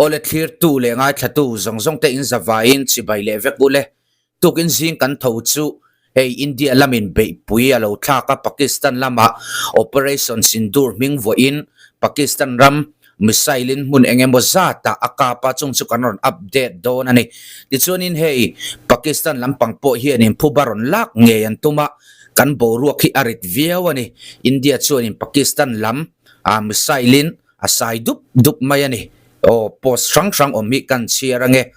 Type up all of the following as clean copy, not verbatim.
Awle thlirtu leh ngaithlatu zawng zawng te in zavaiin chibai leh vek ule. Tukin zing kan tho chu hei India lamin beihpui a lo thlak a, Pakistan lamah Operation Sindoor hming vuahin Pakistan ram missile in hmun eng emaw zatah a kap a, chung chu kan rawn update dawn a ni. Tichuanin hei Pakistan lampang pawh hianin phuba rawn lak ngei an tum a, kan boruak hi a rit viau a ni. India chuanin Pakistan lam missile in A sai dup dup mai a ni. Aw, post hrang hrang awm hi kan chhiar ange.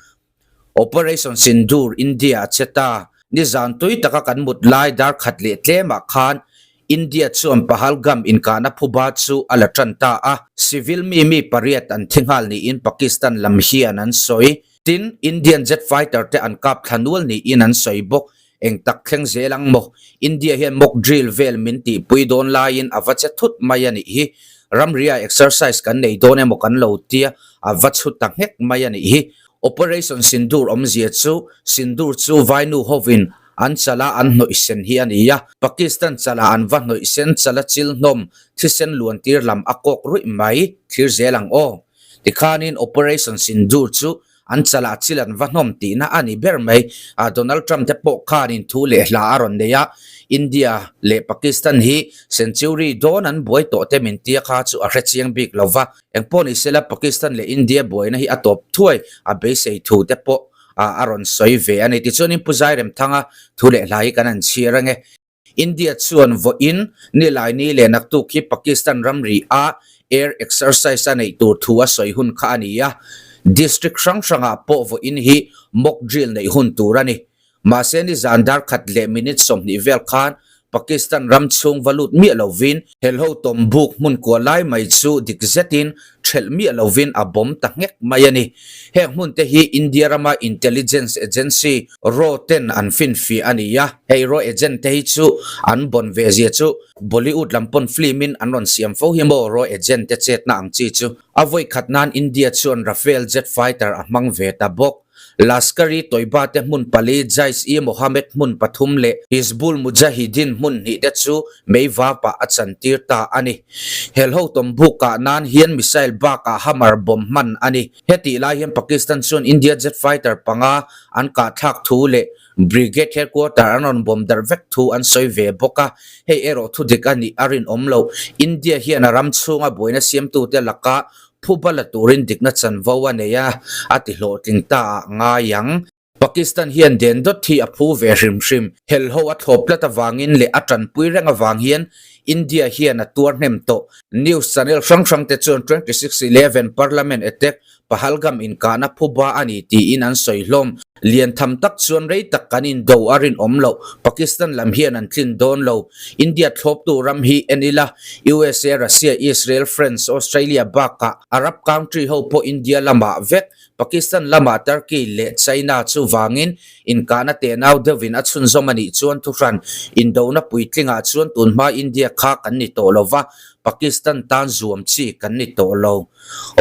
Operation Sindoor India a che ta. Nizan tui taka kan mut lai dar khat leh tlemah khan India chuan Pahalgam inkahna phuba chu a la tan ta a. Civil mi mi pariat an thi nghal niin Pakistan lam hian an sawi. Tin, Indian jet fighter te an kap thla nual niin an sawi bawk. Eng tak thleng zel ang maw? India hian mock drill vel min tihpui dawn laiin a va che thut mai a nih hi. Ramria exercise kan nei dawn emaw kan lo tia, a va chhu ta nghek mai a nih hi. Operation Sindoor awmzia chu Sindoor chu vainu hovin an chala an hnawih sen hi a ni a. Pakistan chala an va hnawih sen chala chil hnawm thisen luantir lam a kawk ruih mai thlir zel ang aw. Tikhanin Operation Sindoor chu An chalah chil an va hnawm tihna a ni ber mai. Donald Trump te pawh khanin thu leh hla a rawn nei a, India leh Pakistan hi century dawn an buai tawh te min tia kha chu a hre chiang bik lo va. Engpawh ni sela Pakistan leh India buaina hi a tawp thuai a beisei thu te pawh a rawn sawi ve a ni. Tichuanin Pu Zairemthanga thu leh hla hi kan han chhiar ange. India chuan vawiin Nilaini leh naktuk hi Pakistan ramri a air exercise a neih tur thu a sawi hun kha a ni a, district hrang hrangah pawh vawiin hi mock drill neih hun tur a ni. Mahse nizan dar khat leh minute 20 vel khan Pakistan ram chhung va lut miah lovin helho tawm buk hmun kua lai mai chu dik zetin thelh miah lovin a bawm ta nghek mai a ni. Heng hmun te hi India rama intelligence agency raw ten an finfiah a ni a, hei raw agent te hi chu an bawn ve zia chu Bollywood lam pawn film in an rawn siam fo hi maw raw agent te chetna ang chi chu. A vawi khat nan India chuan Rafale jet fighter a hmang ve ta bawk. Lashkar-e-Toiba te hmun pali, Jaish-e-Mohammed hmun pathum leh Hizbul Mujahideen hmun hnih te chu mei vapah a chantir ta a ni. Helho tawmbuk kah nan hian missile bakah Hammer bomb hman a ni. Hetih lai hian Pakistan chuan India jet fighter panga an kahthlak thu leh Brigade headquarter an rawn bomb darh vek thu an sawi ve bawk a, hei erawh thudik a nih a rinawm lo. India hian a ram chhunga buaina siamtute laka Phuba la turin dikna chanvo a nei a, a ti hlawhtling ta ah ngai ang. Pakistan hian den dawt hi a phu ve hrim hrim. Helho a thlawp tlat avangin leh a tanpui reng avang hian India hian a tuar hnem tawh. News channel hrang hrang te chuan 26/11 Parliament attack Pahalgam inkahna phuba a ni tiin an sawi hlawm. Lian tham tak chuan rei tak kan indo a rinawm loh. Pakistan lam hian an tlin dawn lo. India thlawptu ram hi en ila, USA, Russia, Israel, France, Australia bakah Arab country ho pawh India lamah vek. Pakistan lamah Turkey leh China chuvangin inkahna tenau deuhin a chhunzawm a nih chuan thuhran indona puitlingah chuan tunhma India kha kan ni tawh lova, Pakistan tan zuam chi kan ni tawh lo.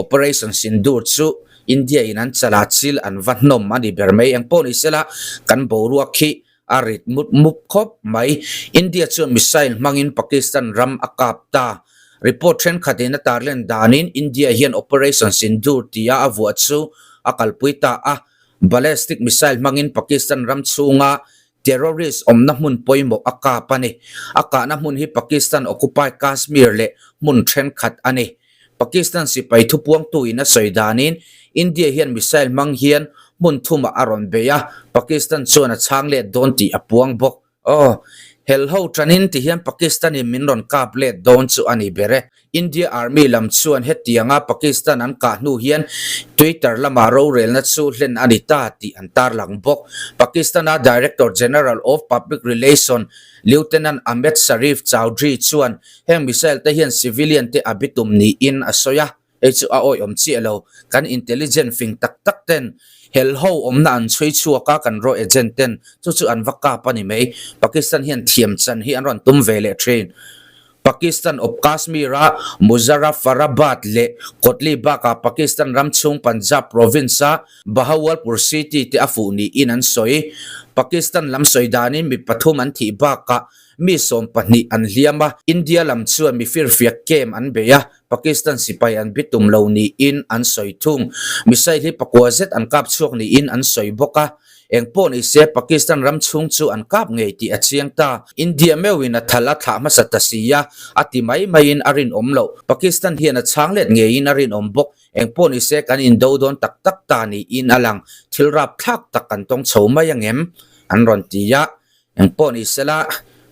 Operation Sindoor chu India in an chala chil an va hnawm a ni ber mai. Engpawh ni sela kan boruak hi a rit mup mup khawp mai. India chuan missile hmangin Pakistan ram a kap ta. Report thenkhatin a tarlen danin India hian Operation Sindoor tia a vuah chu a kalpui ta a. Ballistic missile hmangin Pakistan ram chhunga terrorist awmna hmun pawimawh a kap a ni. A kahna hmun hi Pakistan occupied Kashmir leh hmun thenkhat a ni. Pakistan sipai thupuangtu in a sawi danin India hian missile hmang hian hmun thumah a rawn bei a, Pakistan chuan a chhang let dawn tih a puang bawk. Aw, helho tanin ti hian Pakistan in min rawn kap let dawn chu a ni ber e. India Army lam chuan hetianga Pakistan an kah hnu hian Twitter lama rorelna chu hlen a ni ta tih an tarlang bawk. Pakistan-a Director General of Public Relation Lieutenant Ahmed Sharif Chaudhry chuan heng missile te hian civilian te a bitum niin a sawi a, hei chu a awihawm chiah lo. Kan intelligent fing tak tak ten helho awmna an chhui chhuak a, kan raw agent ten chu chu an va kap a ni mai. Pakistan hian thiam chan hi an rawn tum ve leh thin. Pakistan awp Kashmir-a Muzaffarabad leh Kotli bakah Pakistan ram chhung Punjab province-a Bahawalpur city te a fuh niin an sawi. Pakistan lam sawi danin mi pathum an thih bakah Mi 12 an hliam a, India lam chuan mi firfiak camp an bei a, Pakistan sipai an bitum lo niin an sawi thung. Missile hi pakua zet an kap chhuak niin an sawi bawk a. Eng pawh ni se Pakistan ram chhung chu an kap ngei tih a chiang ta. India meuhin a thal a thlah hmasa ta si a, a ti mai maiin a rinawm loh. Pakistan hian a chhang let ngeiin a rinawm bawk. Eng pawh ni se kan indo dawn tak tak ta niin a lang. Thil rapthlak tak kan tawng chho mai angem? An rawn ti a. Eng pawh ni sela,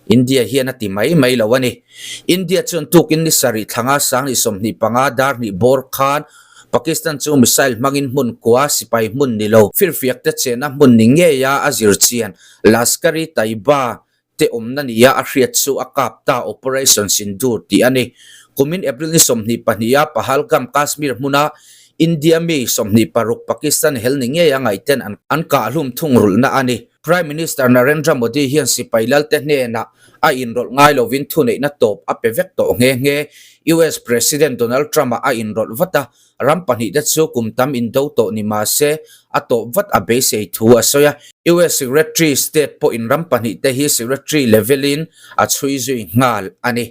India hian a ti mai mai lo a ni. India chuan tukin ni sarih thlanga sang ni 25 dar hnih bawr khan Pakistan chu missile hmangin hmun kua sipai hmun ni lo firfiak te chenna hmun ni ngeia a zir chian Lashkar-e-Taiba te awmna nia a hriat chu a kap ta Operation Sindoor tih a ni. Kumin April ni 22 a Pahalgam Kashmir hmuna India mi 26 Pakistan hel ni ngeia ngaihten an kahhlum thungrulhna a ni. Prime Minister Narendra Modi hian sipai lalte hnenah a inrawlh ngai lovin thuneihna tawp a pe vek tawh nghe nghe. US President Donald Trump-a a inrawlh vat a, ram pahnihte chu kum tam indo tawh ni mah se a tawp vat a beisei thu a sawi a. US Secretary State pawhin ram pahnihte hi Secretary level-in a chhui zui nghal a ni.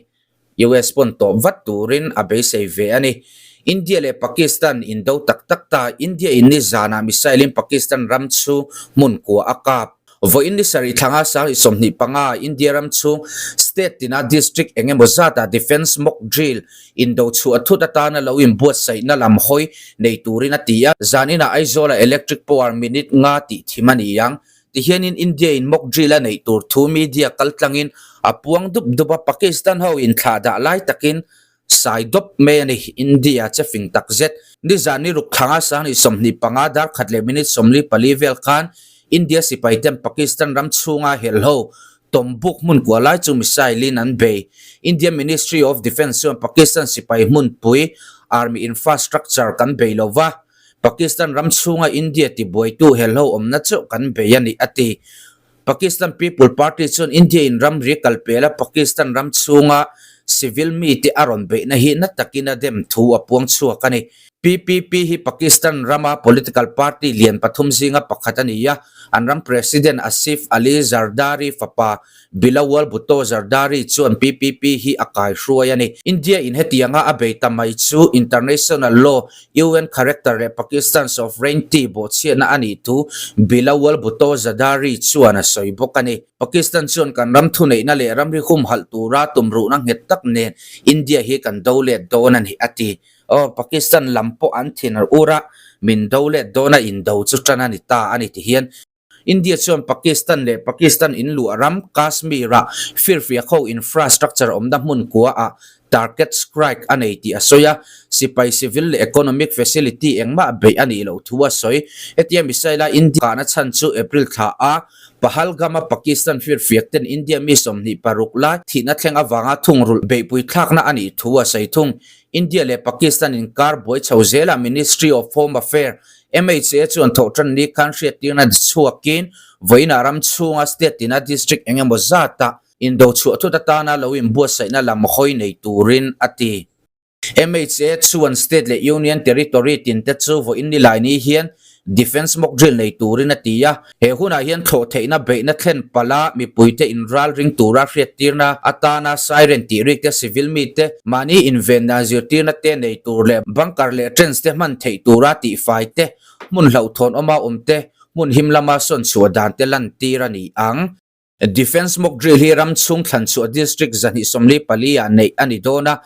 US pawn tawp vat turin a beisei ve a ni. India leh Pakistan indo tak tak ta, India in ni zanah missile in Pakistan ram chhung hmun kua a kap. Vawiin ni sarih thlanga sang i 25 India ram chhung state tina district eng emaw zatah defence mock drill indo chhuah thut atana lo inbuatsaihna lam hawi nei turin a ti a. Zaninah Aizawla electric power minute nga tih thim a ni ang. Tihianin India in mock drill a neih tur thu media kaltlangin a puang dup dup a, Pakistan ho inthlah dah lai takin sai dawp mai a ni. India che fing tak zet. Nizan ni ruk thlanga sang ni 25 dar khat leh minute 44 vel khan India sipai ten Pakistan ram chhunga helho tawmbuk hmun kua lai chu missile in an bei. India Ministry of Defence chuan Pakistan sipai hmunpui army infrastructure kan bei lova, Pakistan ram chhunga India tibuaitu helho awmna chauh kan bei a ni, a ti. Pakistan People Party chuan India in ramri kalpela Pakistan ram chhunga civil mite a rawn beihna hi na takin a dem thu a puang chhuak a ni. PPP hi Pakistan rama political party lian pathum zinga pakhat a ni a, an ram President Asif Ali Zardari fapa Bilawal Bhutto Zardari chuan PPP hi a kaihruai a ni. India in hetianga a bei ta mai chu international law, UN character leh Pakistan sovereignty bawhchhiatna a nih thu Bilawal Bhutto Zardari chuan a sawi bawk a ni. Pakistan chuan kan ram thuneihna leh ramri humhalh tura tumruhna nghet tak nen India hi kan do let dawn a ni, a ti. Aw, Pakistan lam pawh an thin ur a, min do let dawn a indo chu tan a ni ta a ni ti hian India chuan Pakistan leh Pakistan inluah ram Kashmir-ah firfiak ho infrastructure awmna hmun kuaah target strike a nei tih a sawi a, sipai civil leh economic facility engmah beih a nih loh thu a sawi. Hetia missile-a India kahna chhan chu April thla a Pahalgam-a Pakistan firfiak ten India mi 26 lai thihna thleng avanga thungrulh beihpui thlakna a nih thu a sawi thung. India leh Pakistan inkar buai chho zelah Ministry of Home Affairs MHA chuan thawhtan ni khan hriattirna chhuakin vawiinah ram chhunga state tina district eng emaw zatah indo chhuah thut atana lo inbuatsaihna lam hawi nei turin a ti. MHA chuan state leh union territory tinte chu vawiin nilai ni hian defence mock drill nei turin a ti a. He hunah hian thlawh theihna beihna thlen pala mipuite inralring tura hriattirna atana siren tih rik te, civil mite mahni invenna zirtirna te nei tur leh bunker leh trench te hman theih tura tihfai te, hmun hlauhthawn awma awm te, hmun him lama sawn chhuah dan te lantir a ni ang. Defence mock drill hi ram chhung thlanchhuah district 244 ah neih a ni dawn a,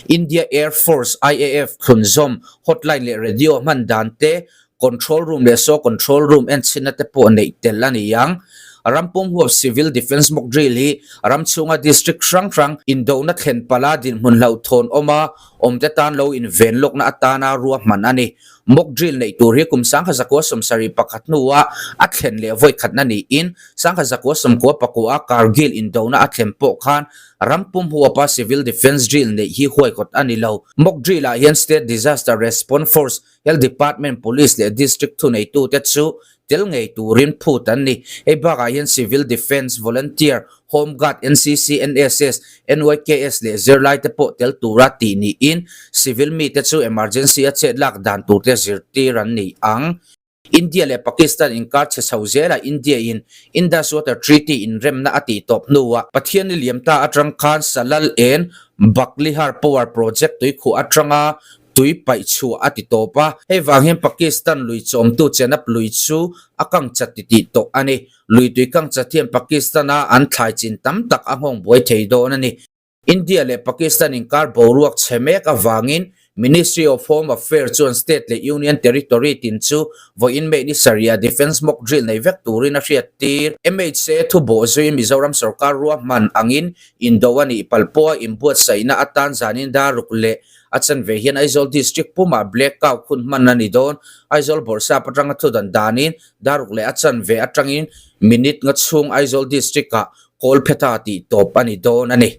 India Air Force, IAF, thlunzawm, hotline leh radio hman dan te, control room leh so control room enchhinna te pawh neih tel a ni ang. Ram pum huap civil defence mock drill hi ram chhunga district hrang hrang indohna thlen pala dinhmun hlauhthawn awma awmte tan lo inven lawkna atana ruahman a ni. Mock drill neih tur hi kum 1971 hnua a thlen leh vawi khatna niin 1999 Kargil indohna a thlen pawh khan ram pum huapa civil defence drill neih hi huaikawt a ni lo. Mock drill ah hian State Disaster Response Force, Health Department, Police leh District thuneitute chu tel ngei turin phut an ni. Hei bakah hian Civil Defence, Volunteer, Home Guard, NCC, NSS, NYKS leh zirlaite pawh tel tura tih niin civil mite chu emergency a chet lak dan turte zirtir an ni ang. India leh Pakistan inkar chhe chho zelah India in Indus Water Treaty inremna a tih tawp hnuah Pathian ni liam ta atang khan Salal en Baglihar Power Project tuikhuah atanga tui paih chhuah a ti tawp a. Hei vang hian Pakistan lui chawmtu Chenab lui chu a kang chat ti tih tawh a ni. Lui tui kang chat hian Pakistan-a an thlai chin tam tak a nghawng buai thei dawn a ni. India leh Pakistan inkar boruak chhe mek avangin Ministry of Home Affairs chuan state leh union territory tin chu vawiin May ni sarih ah defence mock drill nei vek turin a hriat tir. MHA thu bawh zuiin Mizoram sorkar ruahman angin indo a nih palh pawha inbuatsaihna atan zanin daruk leh a chanve hian Aizawl District pumah blackout hun hman a ni dawn. Aizawl Bawrhsap atanga thudan danin daruk leh a chanve atangin minute nga chhung Aizawl District-ah Kawlphetha tih tawp a ni dawn a ni.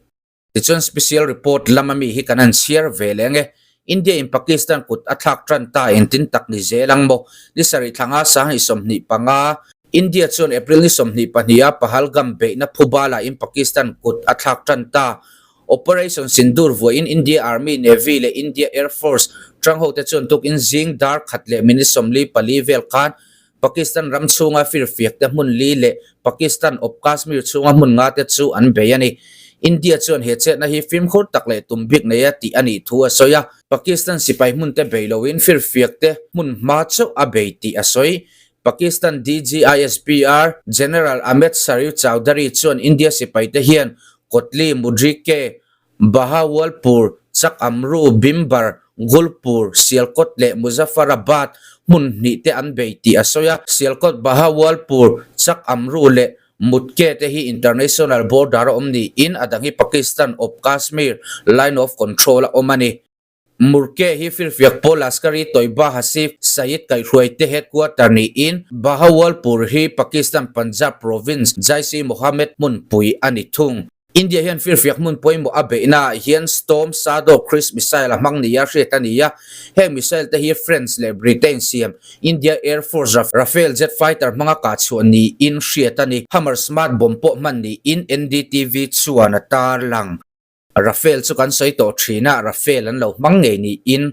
Tichuan Special Report lama mi hi kan han chhiar ve leh ange. India in Pakistan kut a thlak tan ta engtin tak ni zel ang maw? Ni sarih thlanga sanghnih 25, India chuan April ni 22 a Pahalgam beihna phuba lahin Pakistan kut a thlak tan ta. Operation Sindoor vuahin India Army, Navy leh India Air Force tang hote chuan tukin zing dar khat leh minute 44 vel khan Pakistan ram chhunga firfiak te hmun li leh Pakistan awp Kashmir chhunga hmun nga te chu an bei a ni. India chuan he chetna hi fimkhur tak leh tum bik nei a tih a nih thu a sawi a. Pakistan sipai hmun te bei loin firfiak te hmun hma chauh a bei tih a sawi. Pakistan DG ISPR General Ahmed Sharif Chaudhary chuan India sipai te hian Kotli, Mudrike, Bahawalpur, Chak Amru, Bhimbar, Gulpur, Sialkot leh Muzaffarabad hmun hnih te an bei tih a sawi a. Sialkot, Bahawalpur, Chak Amru leh Mutke te hi international border a awm niin a dang hi Pakistan awp Kashmir Line of Control a awm a ni. Murke hi firfiak pawl Lashkar-e-Toiba Hasif Saeed kaihhruaite headquarter niin Bahawalpur hi Pakistan Punjab province Jaish-e-Mohammed hmunpui a ni thung. India hian firfiak hmun pawimawh a beihnaah hian Storm Shadow Cruise missile a hmang nia hriat a ni a, heng missile te hi France leh Britain siam India Air Force Rafale jet fighter hmanga kah chhuah niin hriat a ni. Hammer smart bomb pawh hman niin NDTV chuan a tarlang. Rafale chu kan sawi tawh thin a, Rafale an lo hmang ngei niin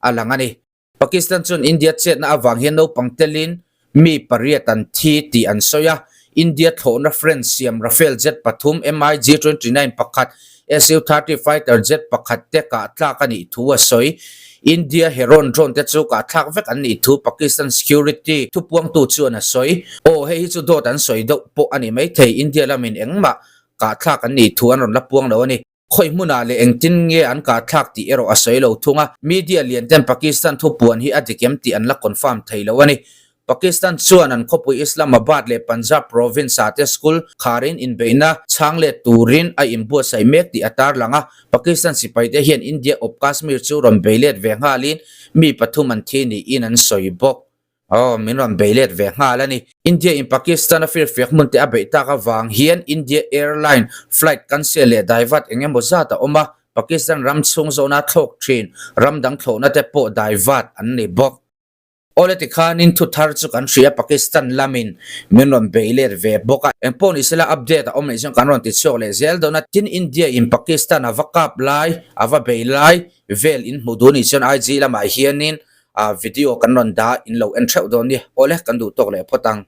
a lang a ni. Pakistan chuan India chetna avang hian naupang telin mi pariat an thi tih an sawi a, India thlawhna French siam Rafale jet pathum, MiG-29 pakhat, Su-30 fighter jet pakhat te kah tlak a nih thu a sawi. India Heron drone te chu kah thlak vek an nih thu Pakistan security thupuangtu chuan a sawi. Aw, hei hi chu dawt an sawi deuh pawh a ni maithei, India lamin engmah Kah thlak an nih thu an rawn la puang lo a ni. Khawi hmunah leh engtin nge an kah thlak tih erawh a sawi lo thung a. Media lian ten Pakistan thupuan hi a dik em tih an la confirm thei lo a ni. Pakistan chuan an khawpui Islamabad leh Punjab province ah te school kharin inbeihna chhang let turin a inbuatsaih mek tih a tarlang a. Pakistan sipai te hian India awp Kashmir chu rawn bei let ve nghalin mi pathum an thi niin an sawi bawk. Aw, min rawn bei let ve nghal a ni. India in Pakistan a firfiak hmun te a beih tak avang hian India Airline flight cancel leh divert eng emaw zat a awm a, Pakistan ram chhung zawhna thlawk thin ram dang thlawhna te pawh divert an ni bawk. Awle tikhanin thu thar chu kan hria Pakistan lamin min rawn bei let ve bawk a, engpawh ni sela update a awm leh chuan kan rawn ti chhuak leh zel dawn a, tin India in Pakistan a va kap lai, a va bei lai vel in hmuh duh ni chuan IG lamah hianin Ah video kan rawn dah in lo en theuh dawn nia. Awle kan duh tawk leh phawt ang.